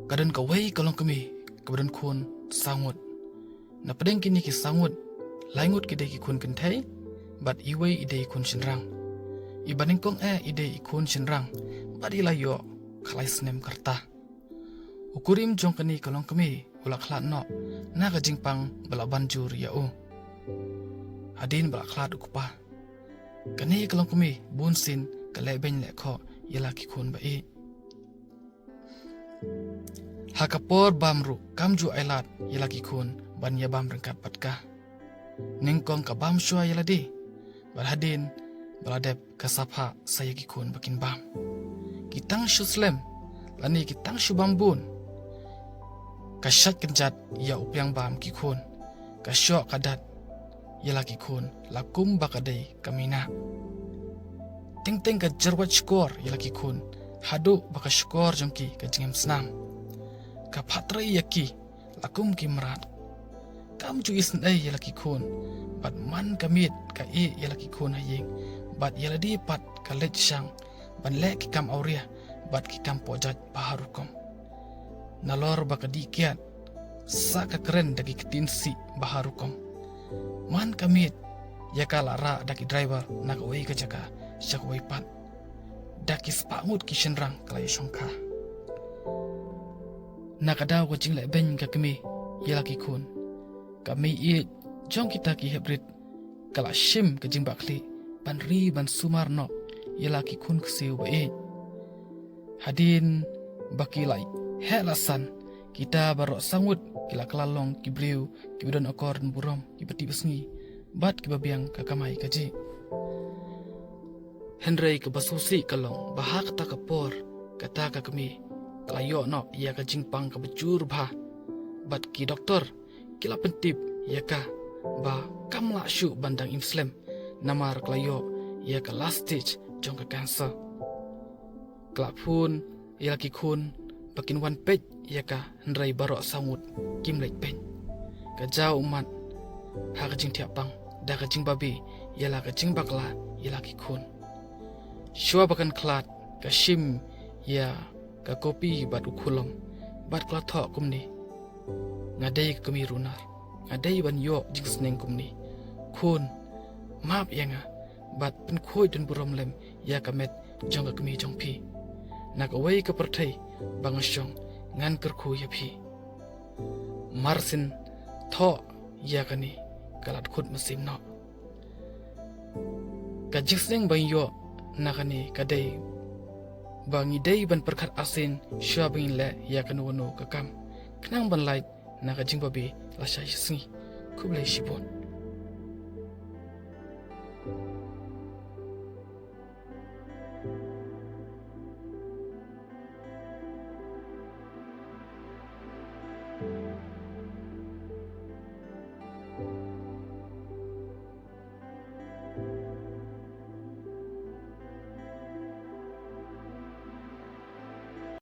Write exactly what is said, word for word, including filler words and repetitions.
Ka don kawei ka longkmie kaba don khun saw ngut. Na pdeng kine ki saw ngut, lai ngut ki dei ki khun kynthei bad iwei i dei i khun shynrang. I ba nyngkong eh i dei i khun shynrang bad i la ïoh khlai snem ka rta. U kurim jong kane ka longkmie u la khlad noh na ka jingpang ba la ban jur ïa u hadien ba la khlad u kpa. Kane ka longkmie bunsien ka lehbeiñ lehkhoh ïa la ki khun ba ïeit. Ha ka por bam ruh kam ju ailad ïa la ki khun ban ïa bam ryngkat bad ka. Nyngkong ka bam shuwa ïa lade bad hadien ba la dep ka sa phah sa ïa ki khun ba kin bam. Ki tang shu slem lane ki tang shu bam bun. Ka shait kynjat ïa u pliang bam ki khun. Ka shoh ka dat ïa la ki khun la kum ba ka dei ka mina. Teng teng ka jyrwat shkor ïa la ki khun haduh ba ka shkor jong ki ka jingim snam. Ka phatrei ïa ki la kum ki mrad. Kam ju isynei ïa la ki khun bad man ka miet ka ïeh ïa la ki khun ha ïing bad ïa lade pat ka leit shang ban leh ki kam awria bad ki kam pojat ba ha rukom. Nalor ba ka dih kiad sa ka kren da ki ktien sih ba ha rukom. Man ka miet ïa ka la rah da ki driver na kawei ka jaka sha kawei pat. Da ki spah ngut ki shynrang ka la ïa shongkha. Na ka daw ka jinglehbeiñ ka kmie ïa la ki khun, ka mei ïeit jong kita ki heprit ka la shim ka jingbakla ban ri ban sumar noh ïa la ki khun ksiew ba ïeit. Hadien ba ki la heh la san, kita baroh saw ngut ki la kylla long ki briew kiba don akor don burom, kiba tih basngi bad kiba biang ka kamai kajih. Hynrei kaba sngewsih ka long ba ha kata ka por kata ka kmie ka la ïoh noh ïa ka jingpang kaba jur bha bad ki doktor ki la pyntip ïa ka ba kam lah shuh ban dang im slem namar ka la ïoh ïa ka last stage jong ka cancer. Ka la phone ïa la ki khun ba kin wan peit ïa ka hynrei baroh saw ngut kim leit peit. Ka jaw ummat ha ka jingthiah pang da ka jingbabe ïa la ka jingbakla ïa la ki khun. Shuwa ba kan khlad ka shim ïa ka kopi bad u khulom bad ka la thoh kumne: Nga dei ka kmie runar, nga dei ban ïoh jingsneng kumne. Khun, map ïa nga bad pynkhuid don burom lem ïa ka met jong ka kmie jong phi. Na kawei ka pyrthei ba nga shong ngan kyrkhu ïa phi. Marsien thoh ïa kane ka la dkhot mynsiem noh. Ka jingsneng ba ngi ïoh na kane ka dei ba ngi dei ban pyrkhat arsien shuwa ba ngin leh ïa kano kano ka kam khnang ban lait na ka jingbabe lashai shisngi. Khublei shibun.